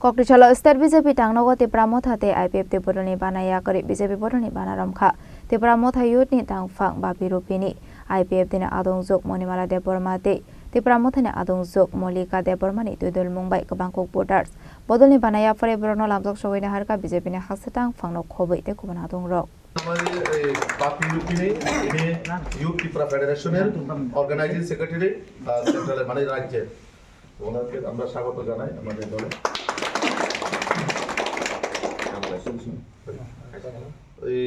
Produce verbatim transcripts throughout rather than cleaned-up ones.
Koktisalo State B J P tangnogo Tipra Motha tei I P F T bodolni bana yakarwi B J P bodolni bana romkha. Tipra Motha Youth ni tangphang Bapi Rupini, I P F T ni adongjwk Monimala Debbarma tei Tipra Motha ni adongjwk Mollika Debbarma ni twidulmung bai kwbangkuk voters bodolni bana yaphare borokno lamjak sogwi naharkha B J P ni haste tangphangno khobwi tei kubun adongrok. আমার এই বাপি রুপিনি, ইনি ইউথ ত্রিপুরা ফেডারেশনের organising secretary, আহ, সেন্ট্রালের মানে রাজ্যের। ওনাকে আমরা স্বাগত জানাই আমাদের দলে। এই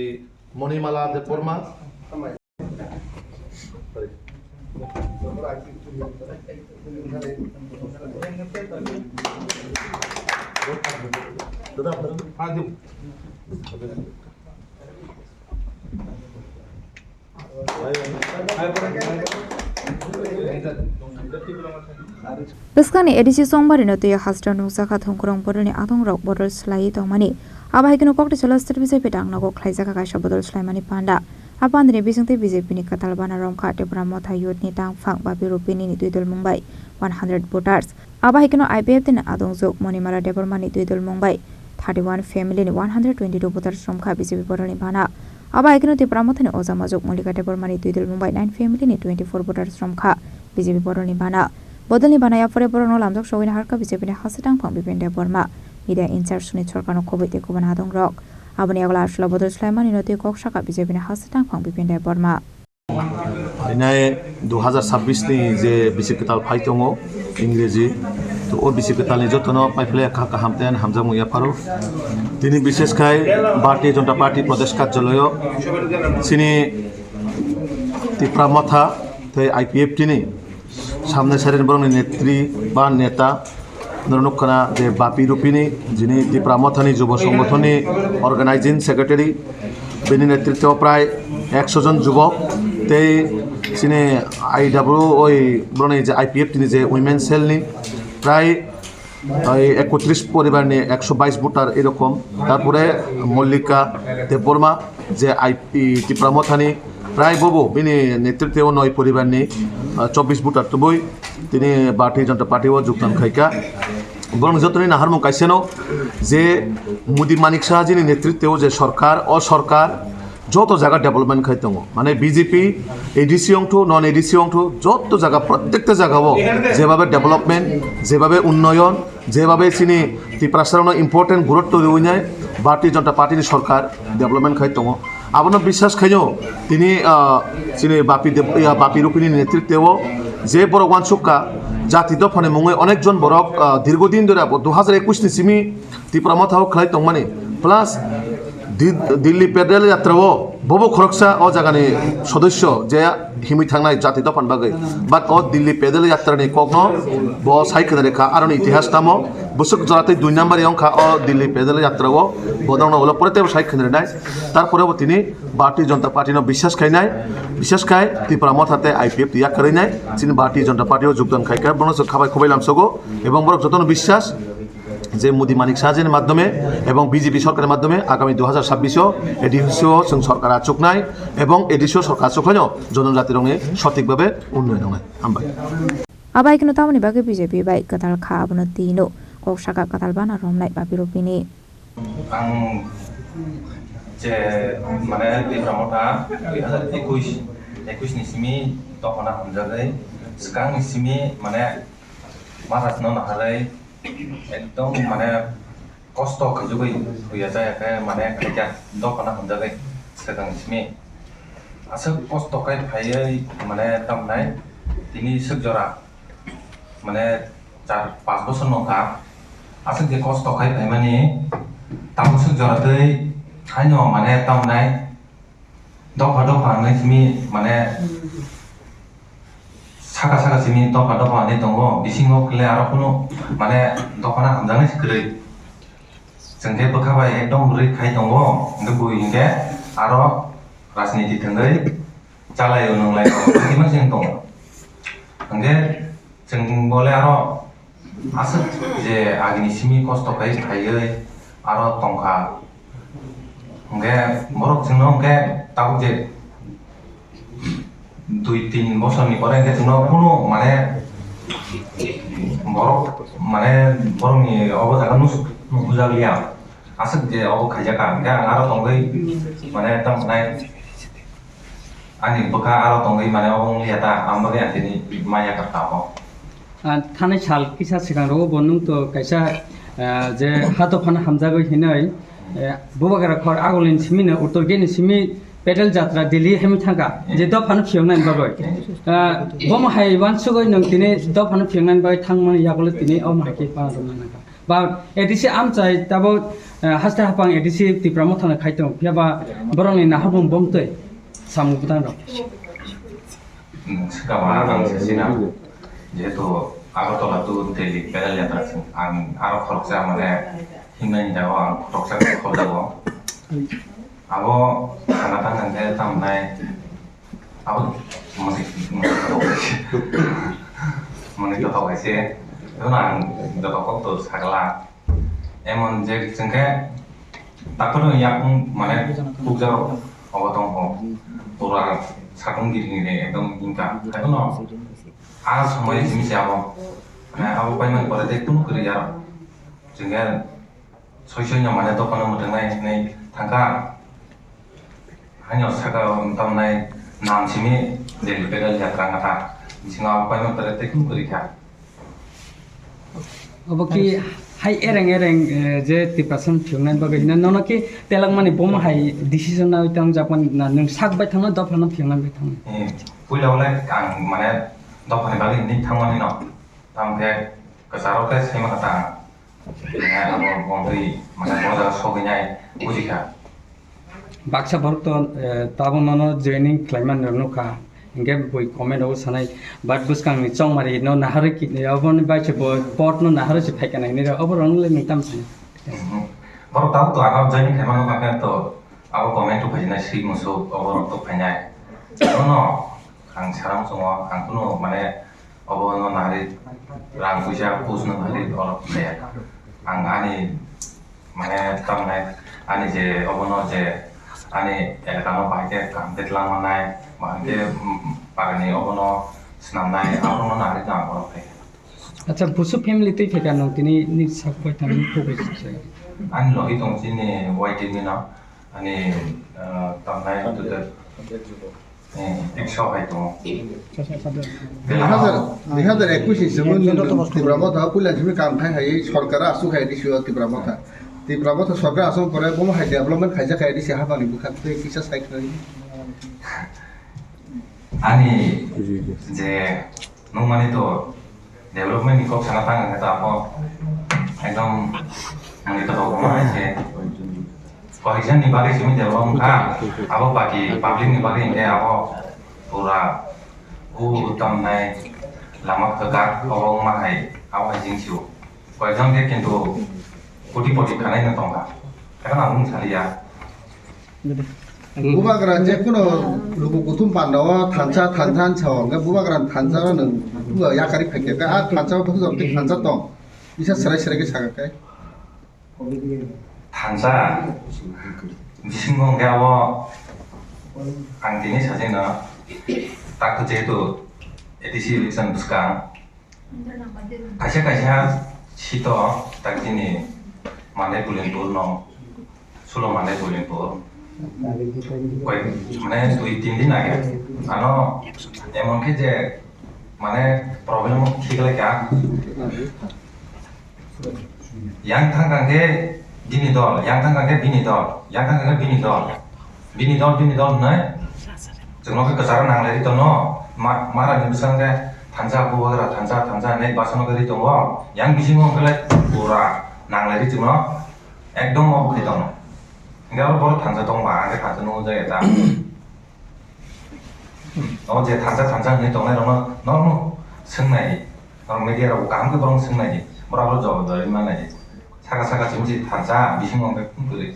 মণিমালা দেববর্মা। দাদা, আপনারা Bwskangni A D C Chongbarino twi haste nukjakha thongkwrwng bodolni adongrok bodol swlaiwi tongmani. Abo hai kheno Koktisalo State B J P tangnogo khlaijakha kaisa bodol swlaimani panda. A pandani bisingtwi B J P ni kwtal bana romkha Tipra Motha Youth ni tangphang Bapi Rupini ni twidulmung bai one hundred voters. Abo hai kheno I P F T ni adongjwk Monimala Debbarma ni twidulmung bai thirty one family ni one hundred twenty two voters romkha B J P bodolni bana. Abo hai kheno Tipra Mothani ojamajwk Mollika Debbarma ni twidulmung bai nine family ni twenty four voters romkha B J P bodolni bana. Bodolni bana yaphare borokno lamjak sogwi naharkha B J P ni haste tangphang Bipin Debbarma, media in charge Sunit Sarkarno khobwi tei kubun adongrok. Aboni yagulo aswla bodol swlaimanino twi kok sakha B J P ni haste tangphang Bipin Debbarma. Inai dui hazar sabbish ni je bisi kwtal phai tongo, Ingreji, to o bisi kwtal ni jotono paiphle kha kaham tei hamjakmung yapharo. Tini bishesh khai Bharatiya Janata Party Pradesh Karjalayo chini Tipra Motha tei I P F T ni samnai sari borokni netri ba neta, norok nukha na je Bapi Rupini, jini Tipra Mothani Jubo Songothonni organizing secretary, bini netritwo prai ekso jon jubok tei chini I W oi borokni je I P F T ni je women cell ni prai, oi, ekotris poribar ni ekso bais voter erokom. Tarpore Mollika Debbarma je I P, Tipra Mothani prai bobo bini netritwo noi poribar ni, ah, chobbish voter tubui tini Bharatiya Janata Party o jogdan khaikha. Borokni jotoni naharmung kaisano je Modi Manik Saha jini netritwo je sorkar, o sorkar joto jaga development khai tongo. Mane B J P A D C wngthu, non A D C wngthu, joto jaga, prottekta jagao jebabe development, jebabe unnoyon, jebabe chini Tiprasarokno important gurutto riwinai Bharatiya Janata Party ni sorkar development khai tongo. Abono biswas khaino tini, ah, chini Bapi Deb-, ya, Bapi Rupini netritwo je borok wansukha jati dophani mungwi onek jon borok, ah, dirgo din dhori abo dui hazar ekush ni simi Tipra Motha o khlai tongmani, plus Di-, Dilli Pedal Yatra o bobo khoroksa o jagani sodosyo je himwi thangnai jati dophani bagwi, but o Dilli Pedal Yatra ni kokno bo sai khna rikha, aroni itihas tamo bwswk jora tei dui number wngkha o Dilli Pedal Yatra o, bo dongno ulo pore teibo sai khna rinai, tarpore bo tini Bharatiya Janata Party no biswas khainai, biswas khai Tipra Motha tei I P F T yakarwi nai, chini Bharatiya Janata Party o jogdan khaikha, bono se khabai khubai lamsogo, ebong borok jotono biswas je Modi Manik Saha jini madhyome ebong B J P sorkarni madhyome agami dui hazar sabbish o A D C o chwng sorkar achuknai ebong A D C o sorkar achukhaino jonojatirokni sothik bhabe unnoyon wngnai. Hambai. Abai kheno tamoni bagwi B J P bai kwtal kha abono tino kok saka kwtal bana romnai Bapi Rupini. Ang je mane Tipra Motha dui hazar ekush, ekush ni simi dophano hamjagwi swkang ni simi mane masasno naharwi ekdom mane kosto khaijagwi huya jaya khe mane khaikya dophano hamjagwi swkang ni simi aswk kosto khai phaiwi mane tamnai tini swk jora mane char panch bochor no wngkha, aswk je kosto khai phaimani, tabuk swk jora twi haino mane tamnai dopha dopha hwnwi simi mane saka saka simi dopha dopha hwnwi tongo, bisingo khle aro kunu mane dophano hamjaknai se kwrwi. Chwng khe bwkha bai ekdom rwi khai tongo, hwnkhe bui hinkhe aro rajniti thwngwi chalaio nwnglai tongo, tei masa wng tongo. Hwnkhe chwng bole aro aswk je agini simi kosto khai phaiwi aro tongkha. Hwnkhe borok chwngno hwnkhe tabuk je dui tin bosorni pore hwnkhe chwngno kunu mane Borok mane borokni obo jaga nus-, nukjaglia. Aswk je obo khaijak ka, hwnkhe ang aro tongwi mane tamo nai ani bwkha aro tongwi mane obo wngya ta, ang bagwi ang tini maya kha ta obo. Ah, thanai sal kisa swkang rogo bo nwng to kaisa, ah, je hato phano hamjagwi hinwi, eh, Bubagra khor agulini simi no uttor gate ni simi pedal jatra Delhi hemi thangka, je dophano phiyoknani bagwi. Ah, bomo hai wansugwi nwng tini dophano phiyoknani bagwi thangmani yagulo tini omo hai khe pangrwkna nangkha. Ba A D C amchai tabo, eh, haste hapang A D C Tipra Motha no khai tongo, phiya ba borokni naharmung bomtwi samung bwtang rok. Swkang ang sasina, jehetu Agartala to Delhi pedal yatra se, ang aro khoroksa mane himnani jaga ang khoroksa khobjago. Abo khana tang khe tamo nai, abo mani, mani joto kaise, joto ang joto kok to sagla. Emon je chwngkhe takhorno yakung mane khukjak obo tongkho, pura sakung giri giri ekdom wngkha. Haikhe no a somoi simi se abo, mane abo paimani pore tei kunu kwrwi ya. Chwngkhe soi soi no mane dophano mwthangwi hinwi thangkha. Haino saka tamnai nam simi Delhi pedal yatra wngkha. Bisingo abo paimani pore tei kunu kwrwi kha. Obo ki hai ereng ereng, eh, je Tiprasa no phiyoknani bagwi hino nono ki telangmani bomo hai decision nawi tang jakmani na nwng sak bai thangno dophano phiyoknani bai thangno? Eh, puila wle ang mane dophani bagwi hinwi thangmani no. Tamo khe kwcharo khe saima kha ta ang. Mane abo bontwi mane bo jaga sogwi nai buji kha. Baksa borok to, eh, tabuk nono joining khlaimani rok nukha. Hinkhe bui comment rogo sanai, but bwskangni chongmari no naharwi ki-, oboni bai se bo pot no naharwi se phaikha nai hinwi rw, obo rok le nwng tamo sani? Mhm. Borok tabuk to ano joining khlaima nukha khe to abo comment rok phaijinai swi musuk, obo rok to phainai. Bono ang sana muchungo, ang kunu mane obo no naharwi rang puisa pus no naharwi oro khlaiya. Ang ani mane tamnai ani je obono je ani elaka no bahai khe kaham khe twlang mannai, bahai khe, mm, parani obono swnamnai, abono naharwi ang oro phai kha. Acha, busu family twi phaikha nwng tini ni sak bai thang ni khoboi se. Ani logi tong chini Y T V no, ani, ah, tamnai tutor. Eh, ekso hai tongo. Dui hazar, dui hazar ekush ni simi nwng Tipra Motha puila simi kam khai hai sorkar aswk hai di sio Tipra Motha. Tipra Motha sorkar aswk pore bomo hai development khaijak hai di si hapang ni bwkha tei kisa sai khai. Ani je nukmani to development ni kok sana tang khe to abo ekdom mani to kok ma hai se. Koikjani bagwi simi develop wngkha, abo baki public ni bagwi hinkhe abo pura o tamnai lama kwkak obo wngma hai abo hai jing sio. Koikjon khe kintu koti poti khanai no tongkha. Ekheno ang wng saliya. Bubagra je kuno luku kuthum panda o thansa, thansa hinsa o, hwnkhe Bubagra thansa no nwng yakarwi phaikha, a thansa o bwswk thansa tong, kisa swrai swrai khe sakha khe. Thansa bisingo hwnkhe abo ang tini sajeno tak jehetu A D C election bwskang kaisa kaisa seat o tak chini Mandai Pulinpur no, Sulo Mandai Pulinpur. Koi, mane dui tin din age. Ano emon khe je mane problem o thik lai kha. Yang thang kang khe bini dol, yang thang kang khe bini dol, yang thang kang khe bini dol. Bini dol, bini dol hwnwi chwngno khe kwcharo nang lai ri tongo. Ma-, mara ni bwskango khe thansa, bubagra thansa, thansa hinwi bwskango khe ri tongo. Yang bisingo hwnkhe lai pura nang lai ri chwngno ekdom obo khai tongo. Hwnkhe oro borok thansa tongba, ang khe thansa nukjak ya ta. O je thansa thansa hinwi tongnai rokno norok no swngnai di. Norok media rok kaham khe borok swngnai di. Borok abo jawab dori mannai di. Saka saka chwng se thansa bisingo hwnkhe kwrwi.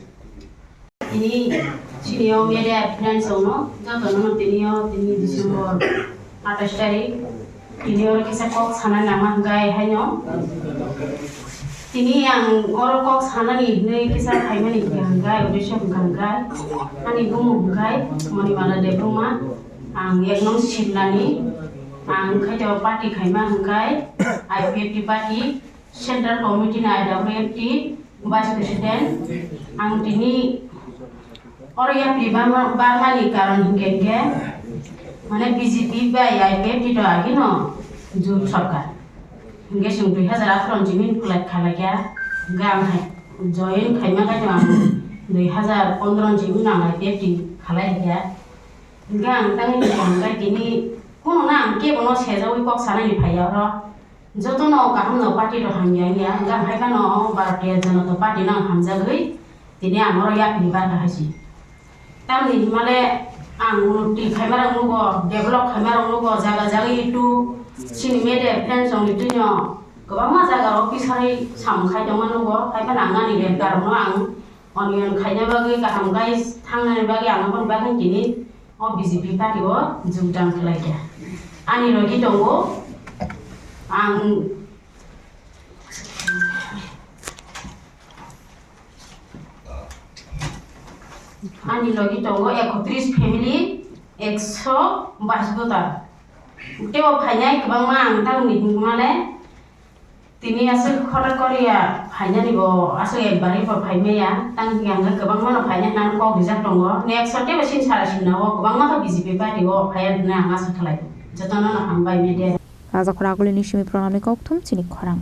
Tini chini o media friends rok no joto no tini o tini December atais tarik. Tini oro kisa kok sana nangma hwnkhe haino. Tini ang oro kok sanani hinwi kisa phaimani hwnkhe hwnkhe, uddesho hwnkhe hwnkhe, ani bumu hwnkhe Monimala Debbarma, ang ek nong Simlani, Ang khaito party khaima hwnkhe I P F T party, Central Committee ni I W F T Vice President. Ang tini oro yapri bama-, bamani karon hwnkhe hwnkhe, mane B J P bai I P F T to agino jut sorkar. Hwnkhe chwng dui hazar atharo ni simi collect khalai kha, hwnkhe ang hai join khaima khaito ang dui hazar pondro ni simi ang I P F T khalai kha. Hwnkhe ang tangwi tongkha tini, kuno na ang kebono sejawi kok sanani phaiya oro. Jotono kaham no party rok hamya wngya, hwnkhe ang hai phano Bharatiya Janata Party no ang hamjagwi tini ang oro yapri barkha hai se. Tamni himale ang unnoti khaima rok nugo, develop khaima rok nugo, jaga jaga YouTube, chini media friends rok ni twino kwbangma jaga rok pisarwi samung khai tongma nugo, hai phano ang ani len karokno ang onion khaina bagwi, kaham guys thangnani bagwi ang aboni bagwi tini o B J P party o jogdan khlai kha. Ani logi tongo, ang, ani logi tongo ekotris family, ekso bais voter. Tei o phainai kwbangma ang tamni hwnmale, tini aswk khota koria phainani bo aswk ekbari bo phaimaya, tang hwnkhe ang kwbangma no phainai hwnna kok rijak tongo. Next o teibo sini sara simna o kwbangma khe B J P party o phaiya hwnwi ang asa khlai. Jotono no hambai media. Raja Khorang Agulini simi Pranamni kokthum chini khorang.